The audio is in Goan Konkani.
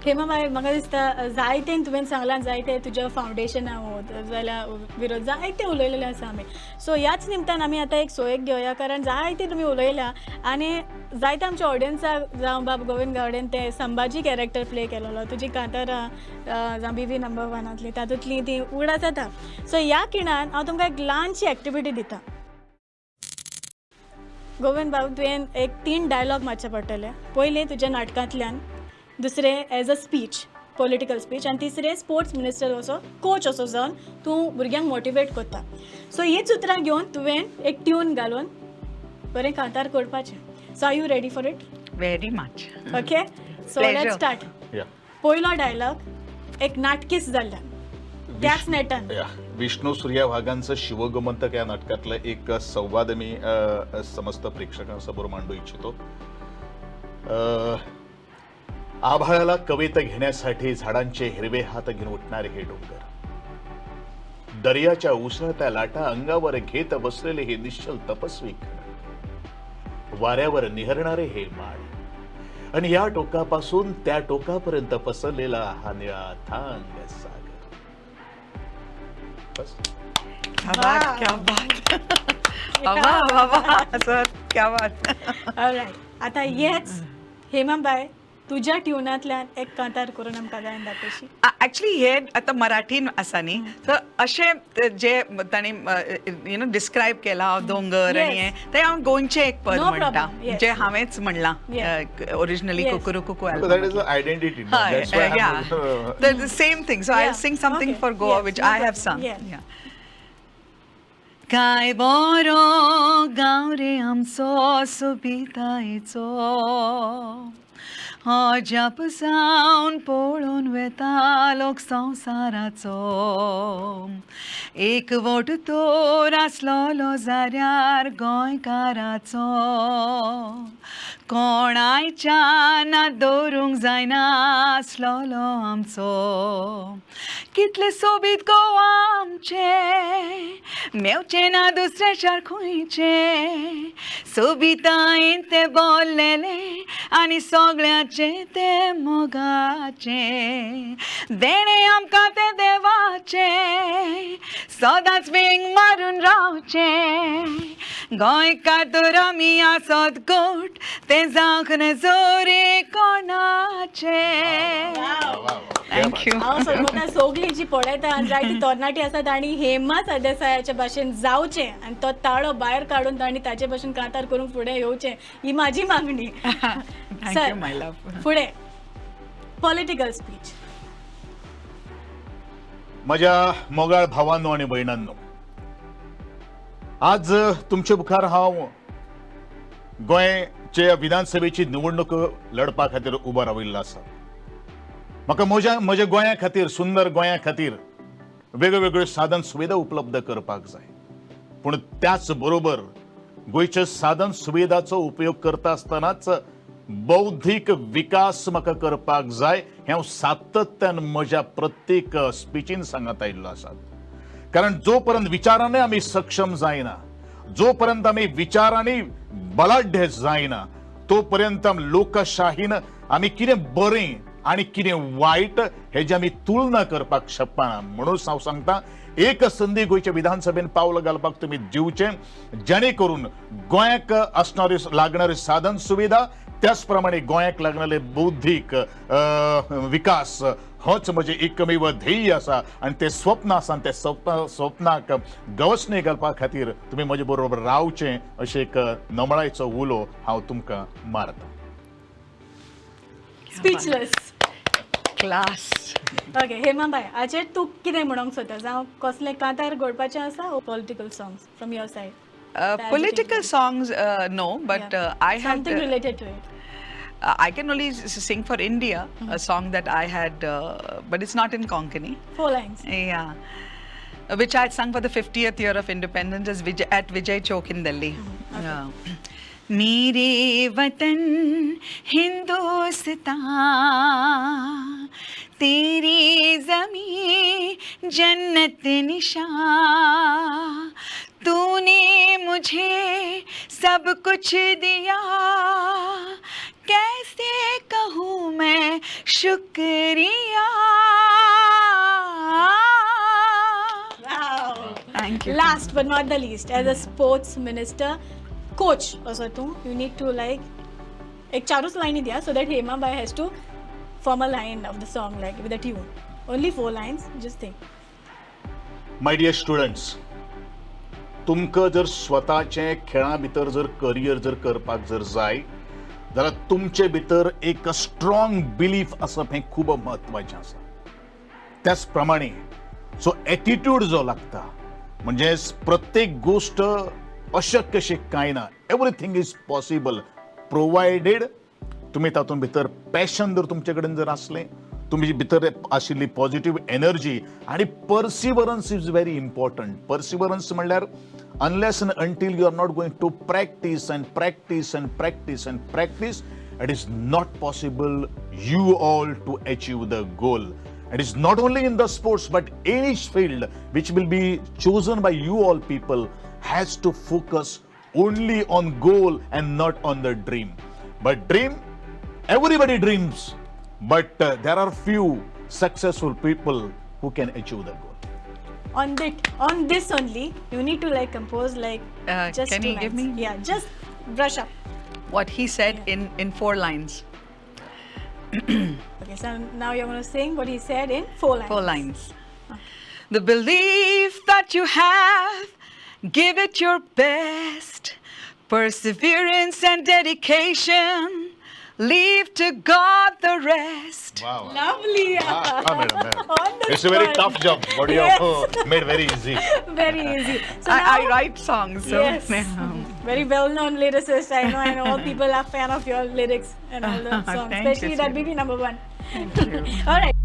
हेमा बाय, म्हाका दिसता जायतें तुवें सांगलां, जायते तुज्या फावंडेशना हो जाल्यार विरोध जायते उलयलेले आसा आमी. सो ह्याच निमतान आमी आतां एक सोयेक घेवया, कारण जायते तुमी उलयल्या आनी जायते आमच्या ऑडियन्साक, जावं बाब गोविंद गावडेन ते संभाजी कॅरेक्टर प्ले केलेलो, तुजी कांतारां जावं बीवी नंबर वनांतली, तातूंतली ती उगडास जाता. सो ह्या खिणान हांव तुमकां एक ल्हानशी एक्टिविटी दिता. गोविंद बाबू, तुवें एक तीन डायलॉग मारचे पडटले. पयलें तुज्या नाटकांतल्यान, दुसरें as a speech, political speech, आनी तिसरें स्पोर्ट्स मिनिस्टर असो, कोच असो जावन तूं भुरग्यांक मोटिवेट करता. सो हीच उतरां घेवन तुवें एक ट्यून घालून बरें कांतार करपाचें. So are you ready for it? Very much. Okay, so Pleasure. Let's start. या. पयलो डायलॉग एक नाटकीस जाल्ल्यान त्याच नेटान. या. विष्णू सूर्या वाघांचं शिवगोमंतक या नाटकातलं एक संवाद मी समस्त प्रेक्षकांसमोर मांडू इच्छितो. आभाळाला कवेत घेण्यासाठी झाडांचे हिरवे हात घेऊन उठणारे हे डोंगर, दर्याच्या उसळत्या लाटा अंगावर घेत बसलेले हे निश्चल तपस्वी खण, वाऱ्यावर निहरणारे हे माड आणि या टोकापासून त्या टोकापर्यंत पसरलेला हा निळा अथांग सागर. बस. क्या बात, क्या बात! वा वा वा सर, क्या बात! ऑलरायट, आता हेच हेमाबाय, तुज्या ट्युनांतल्यान एक कांतार करून आमकां गायन दाखयशी? ऍक्च्युली हे आतां मराठीन आसा न्ही, सो अशें ते जे तांणी you know describe केला दोंगर आनी हे, ते हांव गोंयचें एक पद No म्हणटा problem. जे हांवेंच म्हणलां originally कुकुरुकुकू. That is the identity, no? Hi, That's why yeah. The same thing. So I'll sing something for Goa, which no I have problem. sung. Yeah. काय बरो गांव रे आमचो सोबितायेचो, अजाप जावन पळोवन वेता लोक संवसाराचो. एकवट तर आसलोलो जाल्यार गोंयकाराचो, कोणायच्या ना दवरूंक जायना आसलोलो आमचो. कितले सोबीत गोवा आमचें, मेवचें ना दुसऱ्याच्यार खंयचें. सोबितायेन तें बोल्लेलें आनी सगळ्याचें तें मोगाचें देणें आमकां तें देवाचें, सदांच वेंग मारून रावचें. गोंयकार तर आमी आसत गोट, तें जावंक नजोरे कोणाचें. Thank you. हांव सोदता सगळीं जी पळयता आनी जायती तरणाटी आसात आनी हेमा सरदेसायाच्या भाशेन जावचें आनी तो ताळो भायर काडून तांणी ताचे भशेन कांतार करूंक फुडें येवचें, ही म्हाजी मागणी. Thank Sir, you, my love. फुडें पॉलिटिकल स्पीच. माझ्या मोगाळ भावांनो आणि बहिणांनो, आज तुमचे मुखार हांव गोंयचे विधानसभेची निवडणूक लढपा खातीर उबो राविल्लो आसा. म्हाका म्हज्या गोंया खातीर, सुंदर गोंया खातीर वेगळ्यो वेगळ्यो साधन सुविधा उपलब्ध करपाक जाय, पूण त्याच बरोबर गोंयच्या साधन सुविधाचो उपयोग करता आसतनाच बौद्धीक विकास म्हाका करपाक जाय, हें हांव सातत्यान म्हज्या प्रत्येक स्पिचीन सांगत आयिल्लो आसा. कारण जो पर्यंत विचारांनी आमी सक्षम जायना, जो पर्यंत आमी विचारांनी बलाढ्य जायना, तो पर्यंत लोकशाहीन आमी कितें बरें आनी कितें वायट हेजी आमी तुलना करपाक शकना. म्हणून हांव सांगता, एक संदी गोंयच्या विधानसभेन पावल घालपाक तुमी दिवचें, जेणे करून गोंयाक असणारी लागणारी साधन सुविधा, त्याच प्रमाणे गोंयाक लागणारे बौद्धीक विकास होच म्हजें एकमेव ध्येय आसा आनी तें स्वप्न आसा आनी ते स्वप्नाक गवसणी घालपा खातीर तुमी म्हजे बरोबर रावचें अशें एक नमळायचो उलो हांव तुमकां मारता. स्पीचलेस. क्लास. ओके हेमाबाय, हाचेर तूं कितें म्हणूंक सोदता? जावं कसलें कांतार घोळपाचें आसा, political songs from your side? Political songs, no, but I had. Something related to it. I can only sing for India, a song that I had, but it's not in Konkani. Four lines. Yeah. Which I had sung for the 50th year of independence as Vijay, at Vijay Chowk in Delhi. Yeah. मेरे वतन हिंदुस्तान, तेरी जमीन जन्नत निशान, तूने मुझे सब कुछ दिया, कैसे कहूँ मैं शुक्रिया. Thank you. Last but not the least, as a sports minister, coach असो तूं, you need to like एक चारूच लायनी दिया so that Hema bye has to form a line of the song, like with a tune. Only four lines, just think. My dear students, तुमकां जर स्वताचे खेळा भितर जर करियर जर करपाक जर जाय जाल्यार तुमचे भितर एक स्ट्रॉंग बिलीफ आसप हें खूब म्हत्वाचें आसा. त्याच प्रमाणे जो एटिट्यूड जो लागता, म्हणजे प्रत्येक गोश्ट अशक्य अशें कांय ना, everything is possible provided तुमी तातूंत भितर पॅशन जर तुमचे कडेन जर आसलें, तुमचे भितर आशिल्ली पॉझिटिव्ह एनर्जी आनी perseverance is very important. Perseverance म्हणल्यार unless and until you are not going to practice and practice and practice and practice, it is not possible you all to achieve the goal. It is not only in the sports but any field which will be chosen by you all people has to focus only on goal and not on the dream. But dream, everybody dreams, but there are few successful people who can achieve the goal. On this only, you need to like compose like just Can two you give lines. me? Yeah, just brush up. What he said in four lines. Okay, so now you're going to sing what he said in four lines. Four lines. The belief that you have, give it your best. Perseverance and dedication, leave to God the rest. Wow. Lovely. Ah, madam, madam. On the It's a very spot. Tough job, but you have made very easy. Very easy. So I, now, I write songs, so Yes. Very well known lyricist, I know, and all people are fan of your lyrics and all the songs, Thank you, especially that sweetie. BB number one. Thank you. All right.